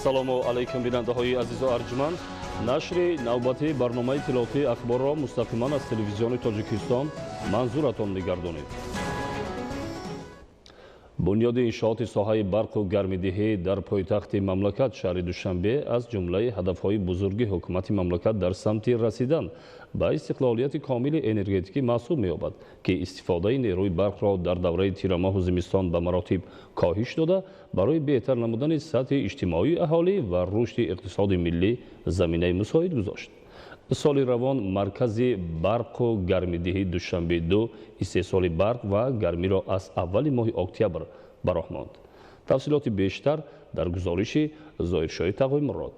Ассалому алайкум, бинандаҳои азизу арҷманд. Нашри навбатии барномаи иттилоотии Ахборро мустақиман аз Телевизиони Тоҷикистон манзуратон мегардонем. Бунёди иншооти соҳаи барқу гармидиҳӣ дар пойтахти мамлакат, шаҳри Душанбе, аз ҷумлаи ҳадафҳои бузурги ҳукумати мамлакат дар самти расидан ба истиқлолияти комили энергетикӣ маҳсуб меёбад, ки истифодаи нерӯи барқро дар давраи тирамоҳу зимистон ба маротиб коҳиш дода, барои беҳтар намудани сатҳи иҷтимоии аҳолӣ ва рушди иқтисоди миллӣ заминаи мусоид гузошт. Соли равон маркази барқу гармидиҳии Душанбе 2 истеҳсоли барқ ва гармиро аз аввали моҳи октябр ба роҳ монд. Тафсилоти бештар дар гузориши Зоҳиршоҳи Тағоймурод.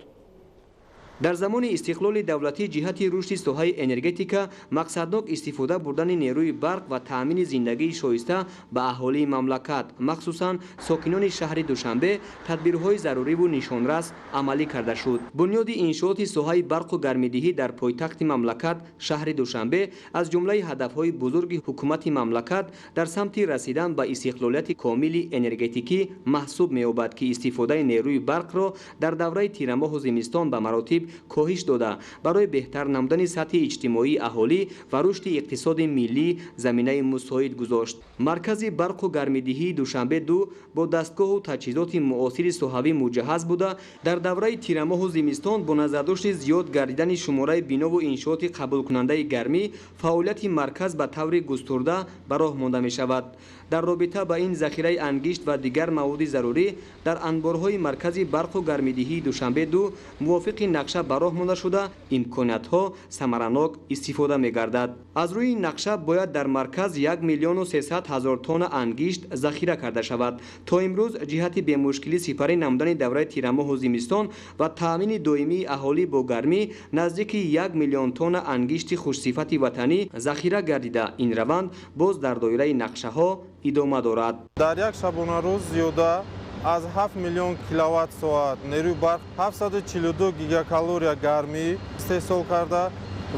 Дар замони истиқлоли давлатӣ ҷиҳати рушди соҳаи энергетика, мақсаднок истифода бурдани нерӯи барқ ва таъмини зиндагии шоиста ба аҳолии мамлакат, махсусан сокинони шаҳри Душанбе, тадбирҳои заруриву нишонрас амалӣ карда шуд. Бунёди иншооти соҳаи барқу гармидиҳӣ дар пойтахти мамлакат, шаҳри Душанбе, аз ҷумлаи ҳадафҳои бузурги ҳукумати мамлакат дар самти расидан ба истиқлолияти комили энергетикӣ маҳсуб меёбад, ки истифодаи нерӯи барқро дар давраи тирамоҳу зимистон ба маротиб коҳиш дода, барои беҳтар намудани сатҳи иҷтимоии аҳолӣ ва рушди иқтисоди миллӣ заминаи мусоид гузошт. Маркази барқу гармидиҳии Душанбе 2 бо дастгоҳу таҷҳизоти муосири соҳавӣ муҷаҳҳаз буда, дар давраи тирамоҳу зимистон бо назардошти зиёд гардидани шумораи бинову иншооти қабулкунандаи гармӣ фаъолияти марказ ба таври густурда ба роҳ монда мешавад. Дар робита ба ин, захираи ангишт ва дигар маводи зарурӣ дар анборҳои маркази барқу гармидиҳии Душанбе 2 мувофиқи нақша ба роҳ монда шуда, имкониятҳо самаранок истифода мегардад. Аз рӯи нақша бояд дар марказ 1 300 000 тонна ангишт захира карда шавад. То имрӯз ҷиҳати бемушкилӣ сипарӣ намудани давраи тирамоҳу зимистон ва таъмини доимии аҳолӣ бо гармӣ наздики 1 миллион тонна ангишти хушсифати ватанӣ захира гардида, ин раванд боз дар доираи нақшаҳо идома дорад. Дар як шабонарӯз зиёда аз 7 миллион киловатт соат нерӯи барқ, 742 гигакалория гармӣ истеҳсол карда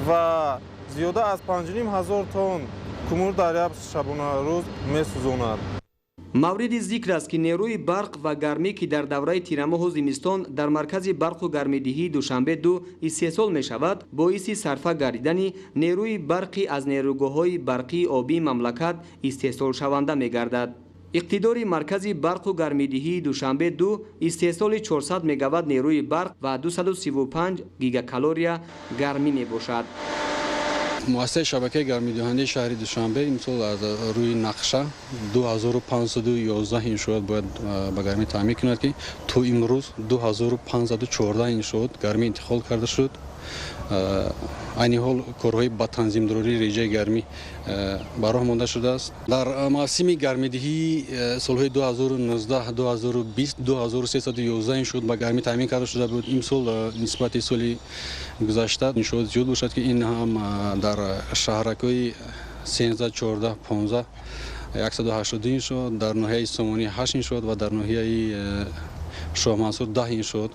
ва зиёда аз 5 ҳазор тонн кумур дар як шабонарӯз месӯзонад. Мавриди зикр аст, ки нерӯи барқ ва гармӣ, ки дар давраи тирамоҳу зимистон дар маркази барқу гармидиҳии Душанбе 2 истеҳсол мешавад, боиси сарфа гардидани нерӯи барқи аз нерӯгоҳҳои барқии обии мамлакат истеҳсолшаванда мегардад. Иқтидори маркази барқу гармидиҳии Душанбе 2 истеҳсоли 400 мегаватт нерӯи барқ ва 235 гигакалория гармӣ мебошад. Муассисаи шабакаи гармидиҳандаи шаҳри Душанбе имсол аз рӯи нақша 2511 иншоот бояд ба гармӣ таъмин кунад, ки то имрӯз 2514 иншоот гармӣ интиқол карда шуд. Айни ҳол корҳои ба танзимдории реҷаи гармӣ ба роҳ монда шудааст. Дар мавсими гармидиҳии солҳои 2019, 2020 2311 иншоот ба гармӣ таъмин карда шуда буд. Имсол нисбати соли гузашта иншоот зиёд бошад, ки ин ҳам дар шаҳракҳои 13, 14, 15 182 иншоот, дар ноҳияи Сомонӣ 8 иншоот ва дар ноҳияи Шоҳмансур 10 иншоот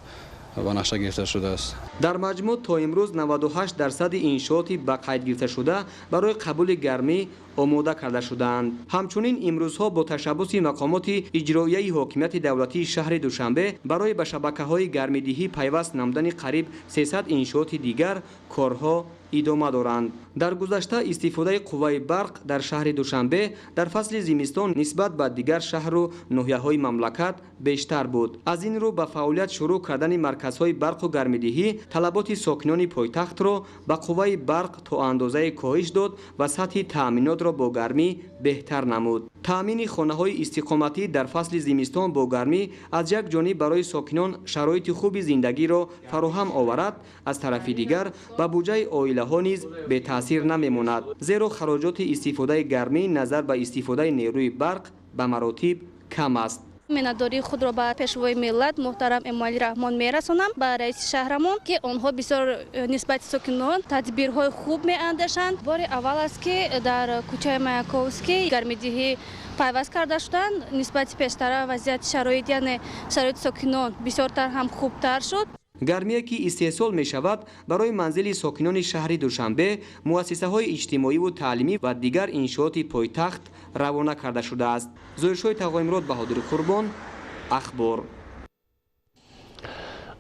ба нақша гирифта шудааст. Дар маҷмӯъ то имрӯз 98 дарсади иншооти ба қайд гирифташуда барои қабули гармӣ омода карда шудаанд. Ҳамчунин имрӯзҳо бо ташаббуси мақомоти иҷроияи ҳокимияти давлатии шаҳри Душанбе барои ба шабакаҳои гармидиҳӣ пайваст намудани қариб 300 иншооти дигар корҳо идома доранд. Дар гузашта истифодаи қувваи барқ дар шаҳри Душанбе дар фасли зимистон нисбат ба дигар шаҳру ноҳияҳои мамлакат бештар буд. Аз ин рӯ, ба фаъолият шурӯъ кардани марказҳои барқу гармидиҳӣ талаботи сокинони пойтахтро ба қувваи барқ то андозае коҳиш дод ва сатҳи таъминотро бо гармӣ беҳтар намуд. Таъмини хонаҳои истиқоматӣ дар фасли зимистон бо гармӣ аз як ҷониб барои сокинон шароити хуби зиндагиро фароҳам оварад, аз тарафи дигар ба буҷаи оилаҳо низ бетаъсир намемонад, зеро хароҷоти истифодаи гармӣ назар ба истифодаи нерӯи барқ ба маротиб кам аст. Миннатдории худро ба Пешвои миллат муҳтарам Эмомалӣ Раҳмон мерасонам, ба раиси шаҳрамон, ки онҳо бисёр нисбати сокинон тадбирҳои хуб меандешанд. Бори аввал аст, ки дар кӯчаи Маяковский гармидиҳӣ пайваст карда шуданд. Нисбати пештара вазъияти шароит, яъне шароити сокинон, бисёртар ҳам хубтар шуд. Гармие, ки истеҳсол мешавад, барои манзили сокинони шаҳри Душанбе, муассисаҳои иҷтимоиву таълимӣ ва дигар иншооти пойтахт равона карда шудааст. Зоҳиршоҳи Тағоимурод, Баҳодури Қурбон, Ахбор.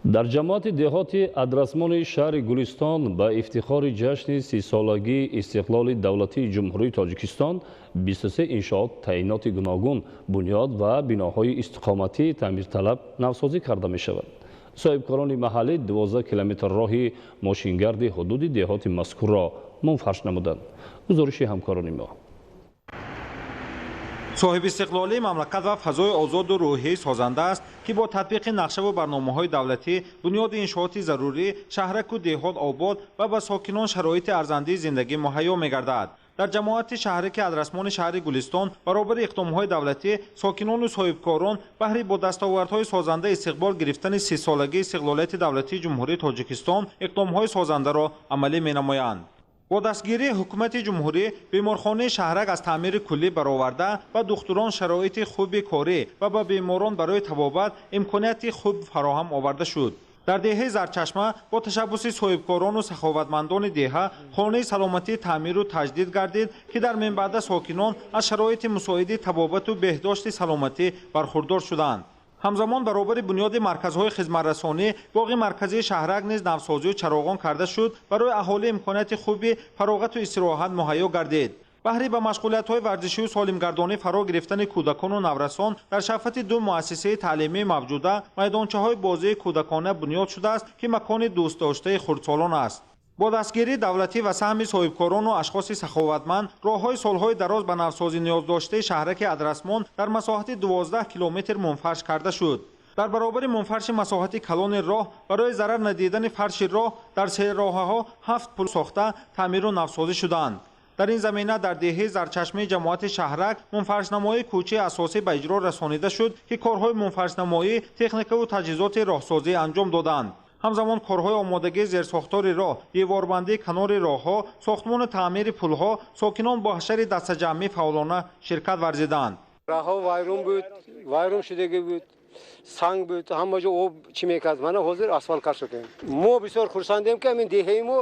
Дар ҷамоати деҳоти Адрасмони шаҳри Гулистон ба ифтихори ҷашни 30-солагии истиқлоли давлатии Ҷумҳурии Тоҷикистон 23 иншоот таъиноти гуногун, бунёд ва биноҳои истиқоматӣ таъмирталаб навсозӣ карда мешавад. Соҳибкорони маҳаллӣ 12 километр роҳи мошингарди ҳудуди деҳоти мазкурро мунфарш намуданд. Гузориши ҳамкорони мо. Соҳибистиқлолии мамлакат ва фазои озоду рӯҳии созанда аст, ки бо татбиқи нақшаву барномаҳои давлатӣ бунёди иншооти зарурӣ, шаҳраку деҳот обод ва ба сокинон шароити арзандии зиндагӣ муҳайё мегардад. Дар ҷамоати шаҳраки Адрасмони шаҳри Гулистон баробари иқдомҳои давлатӣ сокинону соҳибкорон баҳри бо дастовардҳои созанда истиқбол гирифтани 30-солагии истиқлолияти давлатии Ҷумҳурии Тоҷикистон иқдомҳои созандаро амалӣ менамоянд. Бо дастгирии ҳукумати ҷумҳурӣ беморхонаи шаҳрак аз таъмири куллӣ бароварда, ба духтурон шароити хуби корӣ ва ба беморон барои табобат имконияти хуб фароҳам оварда шуд. Дар деҳаи Зарчашма бо ташаббуси соҳибкорону саховатмандони деҳа хонаи саломатӣ таъмиру таҷдид гардид, ки дар минбаъда сокинон аз шароити мусоиди табобату беҳдошти саломатӣ бархурдор шуданд. Ҳамзамон баробари бунёди марказҳои хизматрасонӣ боғи марказии шаҳрак низ навсозию чароғон карда шуд, барои аҳолӣ имконияти хуби фароғату истироҳат муҳайё гардид. Баҳри ба машғулиятҳои варзишию солимгардонӣ фаро гирифтани кӯдакону наврасон дар шафати ду муассисаи таълимии мавҷуда майдончаҳои бозии кӯдакона бунёд шудааст, ки макони дӯстдоштаи хурдсолон аст. Бо дастгирии давлатӣ ва саҳми соҳибкорону ашхоси саховатманд роҳҳои солҳои дароз ба навсозӣ ниёздоштаи шаҳраки Адрасмон дар масоҳати 12 километр мунфарш карда шуд. Дар баробари мунфарши масоҳати калони роҳ барои зарар надидани фарши роҳ дар серроҳаҳо 7 пул сохта таъмиру навсозӣ шуданд. Дар ин замина дар деҳаи Зарчашмаи ҷамоати шаҳрак мунфаршнамоии кӯчаи асосӣ ба иҷро расонида шуд, ки корҳои мунфаршнамоӣ, техникаву таҷҳизоти роҳсозӣ анҷом доданд. Ҳамзамон корҳои омодагии зерсохтори роҳ, деворбандии канори роҳҳо, сохтмону таъмири пулҳо сокинон бо ҳашари дастаҷамъӣ фаъолона ширкат варзиданд. Роҳҳо вайрон буд, вайрон шудагӣ буд, санг буд, ҳама ҷо об чӣ мекард. Мана ҳозир асфалт кар шудем. Мо бисёр хурсандем, ки ҳамин деҳаи мо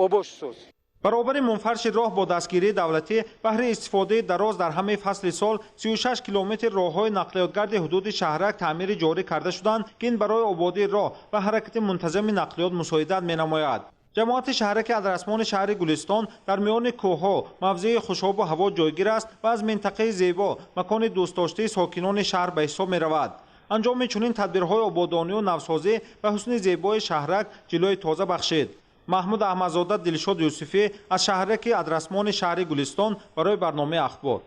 обод шуд. Баробари мунфарши роҳ бо дастгирии давлатӣ баҳри истифодаи дароз дар ҳамаи фасли сол 36 километр роҳҳои нақлиётгарди ҳудуди шаҳрак таъмири ҷорӣ карда шуданд, ки ин барои ободии роҳ ва ҳаракати мунтазами нақлиёт мусоидат менамояд. Ҷамоати шаҳраки Адрасмони шаҳри Гулистон дар миёни кӯҳҳо мавзеи хушобу ҳаво ҷойгир аст ва аз минтақаи зебо, макони дӯстдоштаи сокинони шаҳр ба ҳисоб меравад. Анҷоми чунин тадбирҳои ободонию навсозӣ ба ҳусни зебои шаҳрак ҷилои тоза бахшид. Маҳмуд Аҳмадзода, Дилшод Юсуфӣ аз шаҳраки Адрасмони шаҳри Гулистон барои барномаи Ахбор.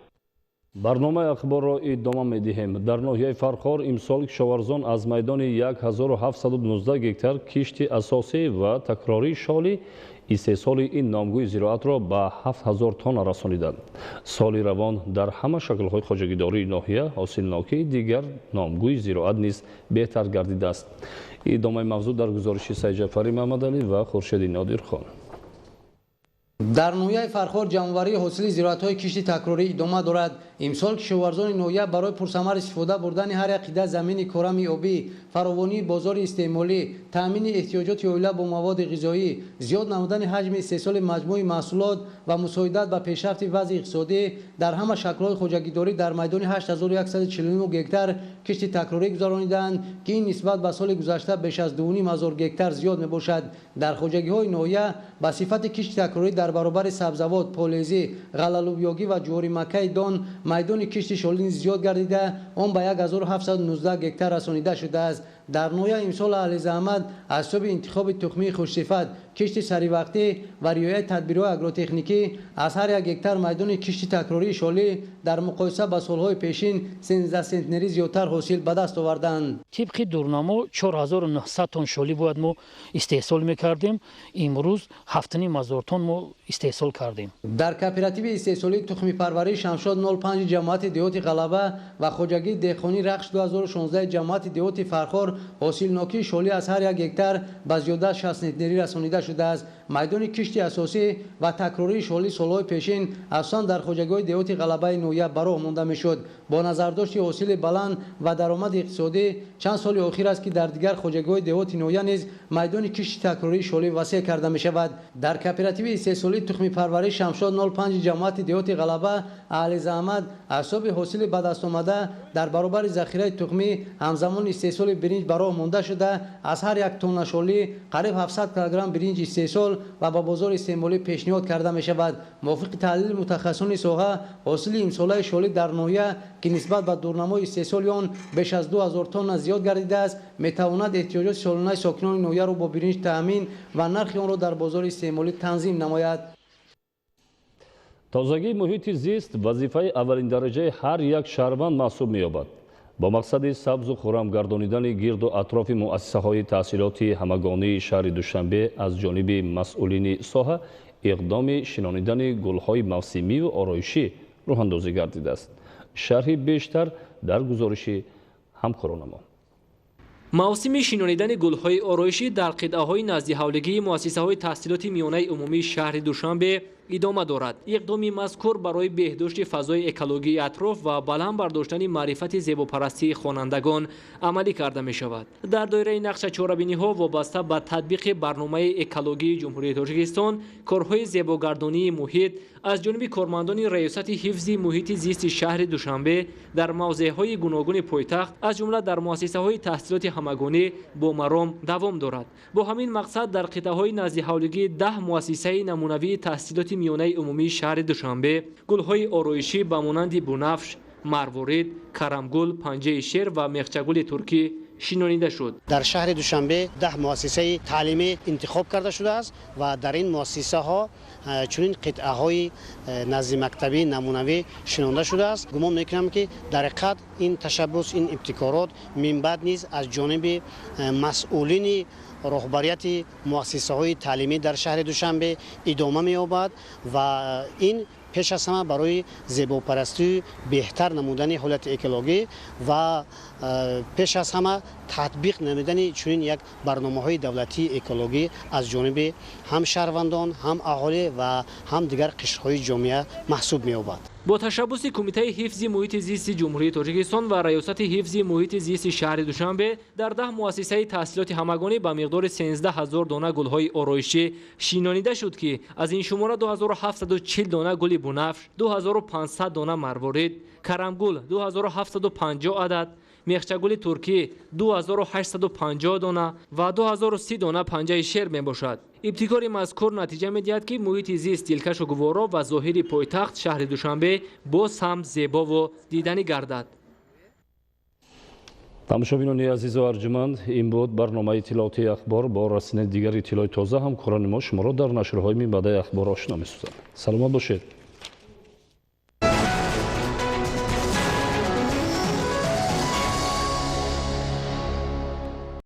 Барномаи Ахборро идома медиҳем. Дар ноҳияи Фархор имсол кишоварзон аз майдони 1719 гектар кишти асосӣ ва такрории шоли истеҳсоли ин номгӯи зироатро ба 7000 тонна расониданд. Соли равон дар ҳама шаклҳои хоҷагидории ноҳия ҳосилнокии дигар номгӯи зироат низ беҳтар гардидааст. Идомаи мавзӯъ дар гузориши Сайдҷафари Маҳмадалӣ ва Хуршеди Нодирхон. Дар ноҳияи Фархор ҷамъоварии ҳосили зироатҳои кишти такрорӣ идома дорад. Имсол кишоварзони ноҳия барои пурсамар истифода бурдани ҳар як қида замини корами обӣ, фаровонии бозори истеъмолӣ, таъмини эҳтиёҷоти оила бо маводи ғизоӣ, зиёд намудани ҳаҷми истеҳсоли маҷмӯи маҳсулот ва мусоидат ба пешрафти вазъи иқтисодӣ дар ҳама шаклҳои хоҷагидорӣ дар майдони 8149 гектар кишти такрорӣ гузарониданд, ки ин нисбат ба соли гузашта беш аз 2500 гектар зиёд мебошад. Дар хоҷагиҳои ноҳия ба сифати кишти такрорӣ дар баробари сабзавот, полезӣ, ғалалӯбёгӣ ва ҷуворимакаи дон майдони кишти шолӣ низ зиёд гардида, он ба 1719 гектар расонида шудааст. Дар ноҳия имсол аҳли заҳмат аз ҳисоби интихоби тухмии хушсифат, кишти саривақтӣ ва риояи тадбирҳои агротехникӣ аз ҳар як гектар майдони кишти такрории шолӣ дар муқоиса ба солҳои пешин 13 сентнерӣ зиёдтар ҳосил ба даст оварданд. Тибқи дурнамо 4900 тонн шолӣ бояд мо истеҳсол мекардем, имрӯз 7500 тонн мо истеҳсол кардем. Дар кооперативи истеҳсолии тухмипарварии Шамшод 05 ҷамоати деҳоти Ғалаба ва хоҷагии деҳқонии Рахш 2016 ҷамоати деҳоти Фархор ҳосилнокии шолӣ аз ҳар як гектар ба зиёда аз 60 сентнерӣ расонида гардонида шудааст. Майдони кишти асосӣ ва такрории шоли солҳои пешин асосан дар хоҷагиҳои деҳоти Ғалабаи ноҳия ба роҳ монда мешуд. Бо назардошти ҳосили баланд ва даромади иқтисодӣ чанд соли охир аст, ки дар дигар хоҷагиҳои деҳоти ноҳия низ майдони кишти такрории шолӣ васеъ карда мешавад. Дар кооперативи истеҳсолии тухмипарварии Шамшод 05 ҷамоати деҳоти Ғалаба аҳли заҳмат аз ҳисоби ҳосили ба даст омада дар баробари захираи тухмӣ ҳамзамон истеҳсоли биринҷ ба роҳ монда шуда, аз ҳар як тонна шолӣ қариб 700 килограмм биринҷ истеҳсол ва ба бозори истеъмолӣ пешниҳод карда мешавад. Мувофиқи таҳлили мутахассисони соҳа, ҳосили имсолаи шолӣ дар ноҳия, ки нисбат ба дурнамои истеҳсоли он беш аз 2000 тонна зиёд гардидааст, метавонад эҳтиёҷоти солонаи сокинони ноҳияро бо биринҷ таъмин ва нархи онро дар бозори истеъмолӣ танзим намояд. Тозагии муҳити зист вазифаи аввалиндараҷаи ҳар як шаҳрванд маҳсуб меёбад. Бо мақсади сабзу хуррам гардонидани гирду атрофи муассисаҳои таҳсилоти ҳамагонии шаҳри Душанбе аз ҷониби масъулини соҳа иқдоми шинонидани гулҳои мавсимию ороишӣ роҳандозӣ гардидааст. Шарҳи бештар дар гузориши ҳамкоронамон. Мавсими шинонидани гулҳои ороишӣ дар қитъаҳои наздиҳавлигии муассисаҳои таҳсилоти миёнаи умумии шаҳри Душанбе идома дорад. Иқдоми мазкур барои беҳдошти фазои экологии атроф ва баланд бардоштани маърифати зебопарастии хонандагон амалӣ карда мешавад. Дар доираи нақша чорабиниҳо вобаста ба татбиқи барномаи экологии Ҷумҳурии Тоҷикистон корҳои зебогардонии муҳит аз ҷониби кормандони раёсати ҳифзи муҳити зисти шаҳри Душанбе дар мавзеъҳои гуногуни пойтахт, аз ҷумла дар муассисаҳои таҳсилоти ҳамагонӣ бо маром давом дорад. Бо ҳамин мақсад дар қитъаҳои наздиҳавлигии 10 муассисаи намунавии таҳсилоти миёнаи умумии шаҳри Душанбе гулҳои ороишӣ ба монанди бунафш, марворид, карамгул, панҷаи шер ва мехчагули туркӣ шинонида шуд. Дар шаҳри Душанбе 10 муассисаи таълимӣ интихоб карда шудааст ва дар ин муассисаҳо чунин қитъаҳои наздимактабӣ намунавӣ шинонда шудааст. Гумон мекунам, ки дар ҳақиқат ин ташаббус, ин ибтикорот минбаъд низ аз ҷониби масъулини роҳбарияти муассисаҳои таълимӣ дар шаҳри Душанбе идома меёбад ва ин пеш аз ҳама барои зебопарастию беҳтар намудани ҳолати экологӣ ва пеш аз ҳама татбиқ намудани чунин як барномаҳои давлатии экологӣ аз ҷониби ҳам шаҳрвандон, ҳам аҳолӣ ва ҳам дигар қишрҳои ҷомеа маҳсуб меёбад. Бо ташаббуси Кумитаи ҳифзи муҳити зисти Ҷумҳурии Тоҷикистон ва Раёсати ҳифзи муҳити зисти шаҳри Душанбе дар 10 муассисаи таҳсилоти ҳамагонӣ ба миқдори 13 000 дона гулҳои ороишӣ шинонида шуд, ки аз ин шумора 2740 дона гули бунафш, 2500 дона марворид, карамгул 2750 адад, мехчагули туркӣ 2850 дона ва 2030 дона панҷаи шер мебошад. Ибтикори мазкур натиҷа медиҳад, ки муҳити зист дилкашу гуворо ва зоҳири пойтахт шаҳри Душанбе боз ҳам зебову диданӣ гардад. Тамошобинони азизу арҷуманд, ин буд барномаи иттилоотии Ахбор. Бо расидаи дигари иттилои тоза ҳамкорони мо шуморо дар нашрҳои минбаъдаи Ахбор ошно месозанд. Саломат бошед.